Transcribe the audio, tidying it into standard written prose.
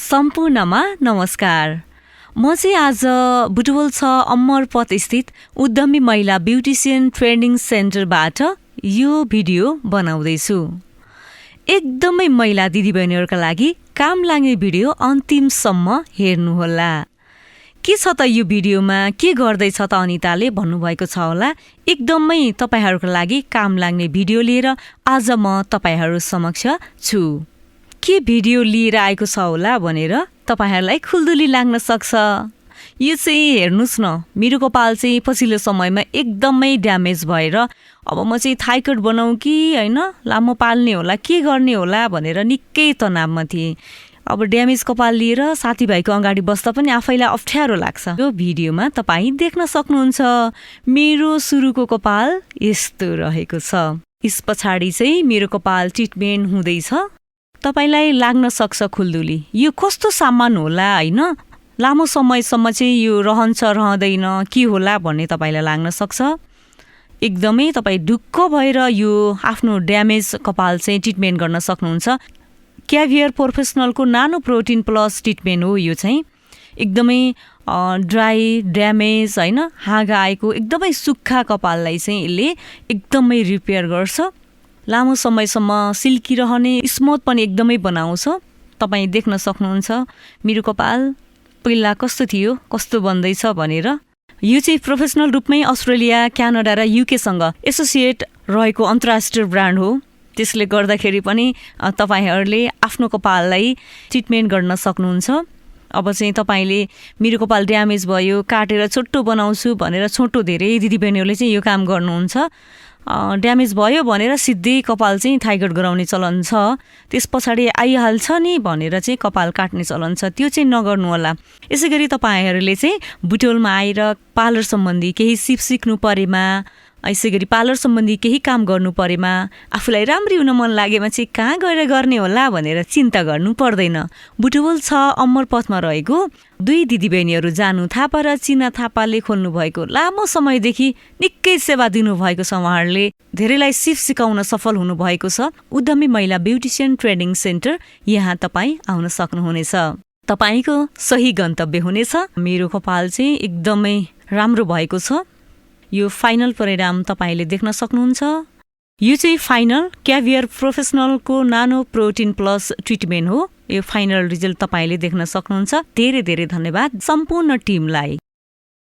सम्पूर्णमा नमस्कार। म चाहिँ आज बुटवल 6 अमरपथ स्थित उद्यमी महिला ब्युटिसियन ट्रेनिङ सेन्टरबाट यो भिडियो बनाउँदैछु। एकदमै महिला दिदीबहिनीहरूका लागि काम लाग्ने भिडियो अन्तिमसम्म हेर्नुहोला। के छ त यो भिडियोमा के गर्दैछ त अनिताले भन्नुभएको छ होला। एकदमै तपाईहरूको लागि काम लाग्ने भिडियो लिएर आज म तपाईहरू समक्ष छु। के भिडियो लिएर आएको छ होला भनेर तपाईहरूलाई खुल्दुली लाग्न सक्छ। यो चाहिँ हेर्नुस् न, मेरो कपाल चाहिँ पछिल्लो समयमा एकदमै ड्यामेज भएर अब म चाहिँ थाई कट बनाऊ कि हैन, लामो पाल्ने होला, के गर्ने होला भनेर निकै तनावमा थिएँ। अब ड्यामेज कपाल लिएर साथीभाइको अगाडि बस्दा पनि आफैलाई अप्ठ्यारो लाग्छ। यो भिडियोमा तपाईँ देख्न सक्नुहुन्छ मेरो सुरुको कपाल यस्तो रहेको छ। यस पछाडि चाहिँ मेरो कपाल ट्रिटमेन्ट हुँदैछ। तपाईलाई लाग्न सक्छ खुल्दुली, यो कस्तो सामान होला हैन, लामो समयसम्म चाहिँ यो रहन्छ रहँदैन के होला भन्ने तपाईलाई लाग्न सक्छ। एकदमै तपाईँ ढुक्क भएर यो आफ्नो ड्यामेज कपाल चाहिँ ट्रिटमेन्ट गर्न सक्नुहुन्छ। क्याभियर प्रोफेसनलको नानो प्रोटिन प्लस ट्रिटमेन्ट हो यो चाहिँ। एकदमै ड्राई ड्यामेज हैन, हाँगा आएको एकदमै सुक्खा कपाललाई चाहिँ यसले एकदमै रिपेयर गर्छ। लामो समयसम्म सिल्की रहने स्मुथ पनि एकदमै बनाउँछ। तपाईँ देख्न सक्नुहुन्छ मेरो कपाल पहिला कस्तो थियो, कस्तो बन्दैछ भनेर। यो चाहिँ प्रोफेसनल रूपमै अस्ट्रेलिया, क्यानाडा र युकेसँग एसोसिएट रहेको अन्तर्राष्ट्रिय ब्रान्ड हो। त्यसले गर्दाखेरि पनि तपाईहरूले आफ्नो कपाललाई ट्रिटमेन्ट गर्न सक्नुहुन्छ। अब चाहिँ तपाईँले मेरो कपाल ड्यामेज भयो, काटेर छोटो बनाउँछु भनेर छोटो धेरै दिदीबहिनीहरूले चाहिँ यो काम गर्नुहुन्छ। ड्यामेज भयो भनेर सिधै कपाल चाहिँ थाई कट गराउने चलन छ। त्यस पछाडि आइहाल्छ नि भनेर चाहिँ कपाल काट्ने चलन छ। त्यो चाहिँ नगर्नु होला। यसै गरी तपाईँहरूले चाहिँ बुटोलमा आएर पार्लर सम्बन्धी केही सिप सिक्नु परेमा, यसै गरी पार्लर सम्बन्धी केही काम गर्नु परेमा, आफूलाई राम्री हुन मन लागेमा चाहिँ कहाँ गएर गर्ने होला भनेर चिन्ता गर्नु पर्दैन। बुटवल 6 अमरपथमा रहेको दुई दिदीबहिनीहरू जानु थापा र चिना थापाले खोल्नु भएको लामो समयदेखि निकै सेवा दिनुभएको छ। उहाँहरूले धेरैलाई सिप सिकाउन सफल हुनुभएको छ। उद्यमी महिला ब्युटिसियन ट्रेनिङ सेन्टर, यहाँ तपाईँ आउन सक्नुहुनेछ। तपाईँको सही गन्तव्य हुनेछ। मेरो कपाल चाहिँ एकदमै राम्रो भएको छ। यो फाइनल परिणाम तपाईँले देख्न सक्नुहुन्छ। यो चाहिँ फाइनल क्याभियर प्रोफेसनलको नानो प्रोटिन प्लस ट्रिटमेन्ट हो। यो फाइनल रिजल्ट तपाईँले देख्न सक्नुहुन्छ। धेरै धेरै धन्यवाद सम्पूर्ण टिमलाई।